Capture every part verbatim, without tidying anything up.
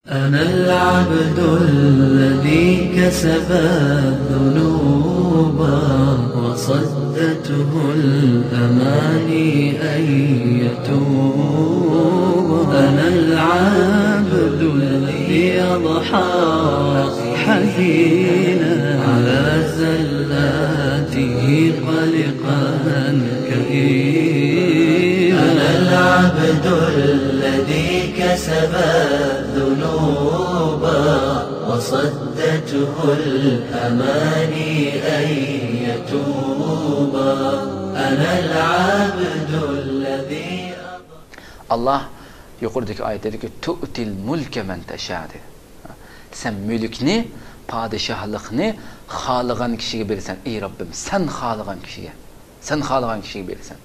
أنا العبد الذي كسب الذنوب وصدته الأماني أن يتوب. أنا العبد الذي أضحى حزينا على زلاته قلقا كئيبا. أنا العبد الذي كسب الذنوب وصدته الأماني أن يتوب. أنا العبد الذي. ئاللاھ يۇقىرىدىكى ئايەتتە دېدىكى، تۇئتىل مۇلكە مەن تەشا دېدى. سەن مۈلۈكنى، پادىشاھلىقنى خالىغان كىشىگە بېرىسەن، ئى رەببىم، سەن خالىغان كىشىگە. سەن خالىغان كىشىگە بېرىسەن.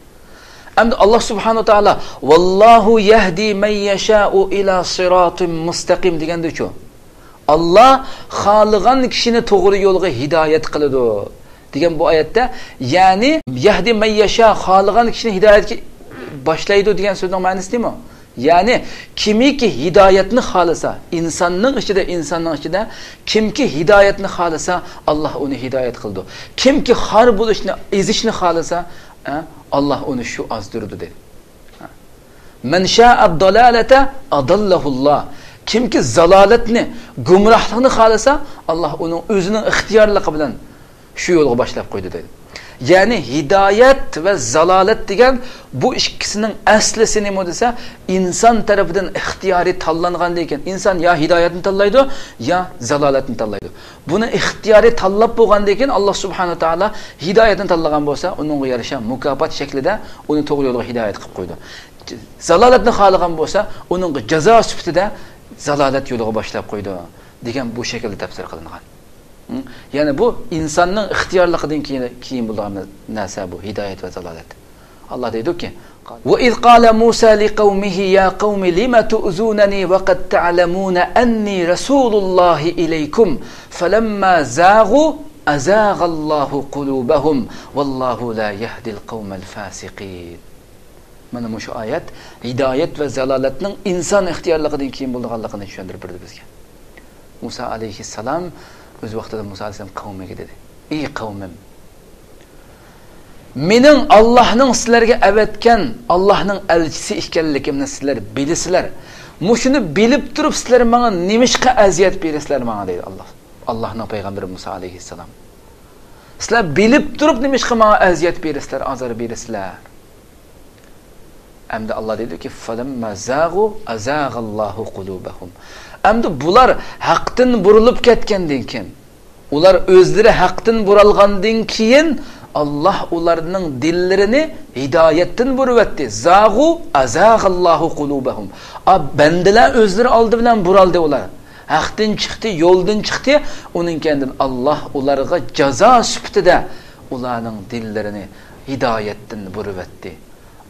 ئەمدى ئاللاھ سۇبھانەھۇ ۋە تائالا، ۋاللاھۇ يەھدى مەن يەشائۇ ئىلا سىراتىن مۇستەقىم دېگەندىچۇ؟ ئاللاھ خالىغان كىشىنى توغرا يولغا ھىدايەت قىلىدۇ دېگەن بۇ ئايەتتە، يەنى يەھدى مەن يەشا، خالىغان كىشىنى ھىدايەتكە باشلايدۇ دېگەن سۆزنىڭ مەنىسى نېمە؟ يەنى كىمكى ھىدايەتنى خالىسا، ئىنساننىڭ ئىچىدە، ئىنساننىڭ ئىچىدە كىمكى ھىدايەتنى خالىسا، ئاللاھ ئۇنى ھىدايەت قىلىدۇ. كىمكى خار بولۇشنى، ئېزىشنى خالىسا، ئە، ئاللاھ ئۇنى شۇ ئازدۇرىدۇ دېدى. مەن شائە دالالەتە ئاداللەھۇللاھ. كىمكى زالالەتنى، گۇمراھلىقنى خالىسا، ئاللاھ ئۇنىڭ ئۆزىنىڭ ئىختىيارلىقى بىلەن شۇ يولغا باشلاپ قويدى دەيدۇ. يەنى ھىدايەت ۋە زالالەت دېگەن بۇ ئىككىسىنىڭ ئەسلىسى نېمە دېسە، ئىنسان تەرىپىدىن ئىختىيارىي تاللانغاندىن كېيىن، ئىنسان يا ھىدايەتنى تاللايدۇ، يا زالالەتنى تاللايدۇ. بۇنى ئىختىيارىي تاللاپ بولغاندىن كېيىن، ئاللاھ سۇبھانەھۇ ۋە تائالا ھىدايەتنى تاللىغان بولسا، ئۇنىڭغا يارىشا مۇكاپات شەكلىدە ئۇنى توغرا يولغا ھىدايەت قىلىپ قويىدۇ. زالالەتنى خالىغان بولسا، ئۇنىڭغا جازا سۈپىتىدە زالالەت يولىغا باشلاپ قويىدۇ دېگەن بۇ شەكىلدە تەپسىر قىلىنغان. ھە؟ يەنى بۇ ئىنساننىڭ ئىختىيارلىقىدىن كېيىن، كېيىن بولىدىغان نەرسە بۇ ھىدايەت ۋە زالالەت. ئاللاھ دەيدۇكى، وَإِذْ قَالَ مُوسَى لِقَوْمِهِ يَا قَوْمِ لِمَ تُؤْذُونَنِي وَقَدْ تَعْلَمُونَ أَنِّي رَسُولُ اللَّهِ إِلَيْكُمْ فَلَمَّا زَاغُوا أَزَاغَ اللَّهُ قُلُوبَهُمْ وَاللَّهُ لَا يَهْدِي الْقَوْمَ الْفَاسِقِينَ. مانا مۇشۇ ئايەت ھىدايەت ۋە زالالەتنىڭ ئىنسان ئىختىيارلىقىدىن كېيىن بولىدىغانلىقىنى چۈشەندۈرۈپ بېرىدۇ بىزگە. مۇسا ئەلەيھىسسالام ئۆز ۋاقتىدا مۇسا ئەلەيھىسسالام قەۋمىگە دېدى، ئى قەۋمىم، مېنىڭ ئاللاھنىڭ سىلەرگە ئەۋەتكەن ئاللاھنىڭ ئەلچىسى ئىكەنلىكىمنى سىلەر بىلىسىلەر. مۇشۇنى بىلىپ تۇرۇپ سىلەر ماڭا نېمىشقا ئەزىيەت بېرىسىلەر ماڭا دەيدۇ ئاللاھ. ئاللاھنىڭ پەيغەمبىرى مۇسا ئەلەيھىسسالام. سىلەر بىلىپ تۇرۇپ نېمىشقا ماڭا ئەزىيەت بېرىسىلەر، ئازار بېرىسىلەر؟ ئەمدى ئاللاھ دەيدۇكى، فَلَمَّا زَاغُوا أَزَاغَ اللَّهُ قُلُوبَهُمْ. ئەمدى بۇلار ھەقتىن بۇرۇلۇپ كەتكەندىن كېيىن، ئۇلار ئۆزلىرى ھەقتىن بۇرالغاندىن كېيىن، ئاللاھ ئۇلارنىڭ دىللىرىنى ھىدايەتتىن بۇرۇۋەتتى. زاغۇ، ئازاغاللاھۇ قۇلۇبەھۇم. ئا، بەندىلەر ئۆزلىرى ئالدى بىلەن بۇرالدى ئۇلار. ھەقتىن چىقتى، يولدىن چىقتى. ئۇنىڭ كەينىدىن ئاللاھ ئۇلارغا جازا سۈپىتىدە ئۇلارنىڭ دىللىرىنى ھىدايەتتىن بۇرۇۋەتتى.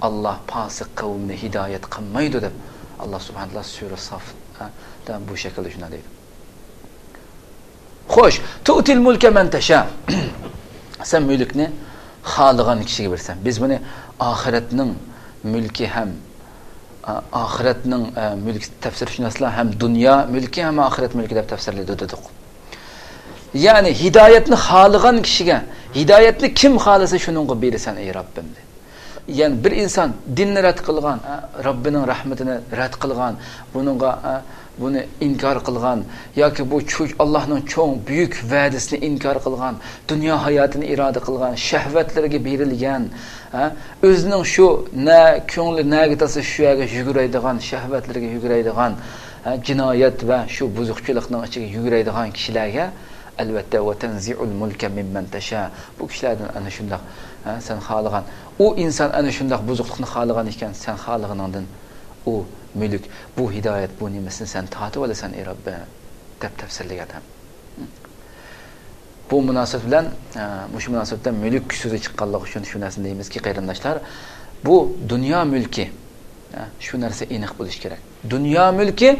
ئاللاھ پاسىق قەۋمنى ھىدايەت قىلمايدۇ دەپ، ئاللاھ سۇبھانەھۇ ۋە تائالا سۈرە سافدا بۇ شەكىلدە شۇنداق دەيدۇ. خوش، تۇئتىل مۇلكە مەن تەشا. سەن مۈلۈكنى خالىغان كىشىگە بېرىسەن. بىز بۇنى ئاخىرەتنىڭ مۈلكى ھەم، ئا، ئاخىرەتنىڭ، ئە، مۈلكى تەپسىرشۇناسلار ھەم دۇنيا مۈلكى ھەم ئاخىرەت مۈلكى دەپ تەپسىرلەيدۇ دېدۇق. يەنى ھىدايەتنى خالىغان كىشىگە، ھىدايەتنى كىم خالىسا شۇنىڭغا بېرىسەن، ئەي رەببىم، دېدى. يەنى بىر ئىنسان دىننى رەت قىلغان، ئە، رەببىنىڭ رەھمىتىنى رەت قىلغان، بۇنىڭغا، ئە، بۇنى ئىنكار قىلغان ياكى بۇ چۈ-، ئاللاھنىڭ چوڭ، بۈيۈك ۋەدىسىنى ئىنكار قىلغان، دۇنيا ھاياتىنى ئىرادە قىلغان، شەھۋەتلىرىگە بېرىلگەن، ئە، ئۆزىنىڭ شۇ نە-، كۆڭلى نەگە تارتسا شۇ يەرگە يۈگۈرەيدىغان، شەھۋەتلىرىگە يۈگۈرەيدىغان، ئە، جىنايەت ۋە شۇ بۇزۇقچىلىقنىڭ ئىچىگە يۈگۈرەيدىغان كىشىلەرگە، ئەلۋەتتە، ۋە تەنزىئۇل مۇلكە مىممەن تەشا. بۇ كىشىلەردىن ئەنە شۇنداق، ھە، سەن خالىغان، ئۇ ئىنسان ئەنە شۇنداق بۇزۇقلۇقنى خالىغان ئىكەن، سەن خالىغىنىڭدىن ئۇ مۈلۈك، بۇ ھىدايەت، بۇ نېمىسىنى سەن تارتىۋالىسەن، ئەي رەببى، دەپ تەپسىرلىگەن ھەم. بۇ مۇناسىۋەت بىلەن، ئە، مۇشۇ مۇناسىۋەت بىلەن مۈلۈك سۆزى چىققانلىقى ئۈچۈن شۇ نەرسىنى دەيمىزكى، قېرىنداشلار، بۇ دۇنيا مۈلكى، ئە، شۇ نەرسە ئېنىق بولۇشى كېرەك. دۇنيا مۈلكى،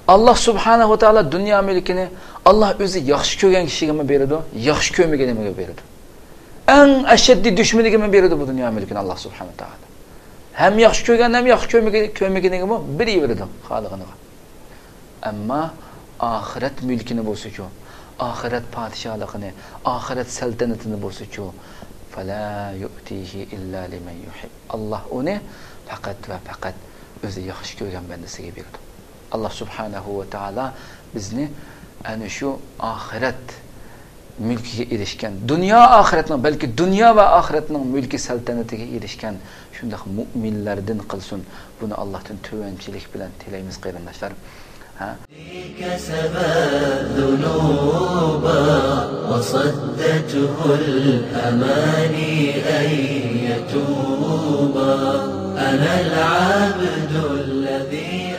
ئاللاھ سۇبھانەھۇ ۋە تائالا دۇنيا مۈلكىنى ئاللاھ ئۆزى ياخشى كۆرگەن كىشىگىمۇ بېرىدۇ، ياخشى كۆرمىگىنىگىمۇ بېرىدۇ. ئەڭ ئەشەددىي دۈشمىنىگىمۇ بېرىدۇ بۇ دۇنيا مۈلكىنى ئاللاھ سۇبھانەھۇ ۋە تائالا. ھەم ياخشى كۆرگەن، ھەم ياخشى كۆرمىگەن، كۆرمىگىنىگىمۇ بېرىۋېرىدۇ خالىغىنىغا. ئەمما ئاخىرەت مۈلكىنى بولسىچۇ، ئاخىرەت پادىشاھلىقىنى، ئاخىرەت سەلتەنىتىنى بولسىچۇ، فلا يؤتيه إلا لمن يحب. ئاللاھ ئۇنى پەقەت ۋە پەقەت ئۆزى ياخشى كۆرگەن بەندىسىگە بېرىدۇ. ئاللاھ سۇبھانەھۇ ۋە تائالا بىزنى ئەنە شۇ ئاخىرەت مۈلكىگە ئېرىشكەن، دۇنيا ئاخىرەتنىڭ، بەلكى دۇنيا ۋە ئاخىرەتنىڭ مۈلكى سەلتەنىتىگە ئېرىشكەن شۇنداق مۇئمىنلەردىن قىلسۇن. بۇنى ئاللاھتىن تۆۋەنچىلىك بىلەن تىلەيمىز، قېرىنداشلار. ھە؟ كسب الذنوب وصدته الأماني أن يتوب. أنا العبد الذي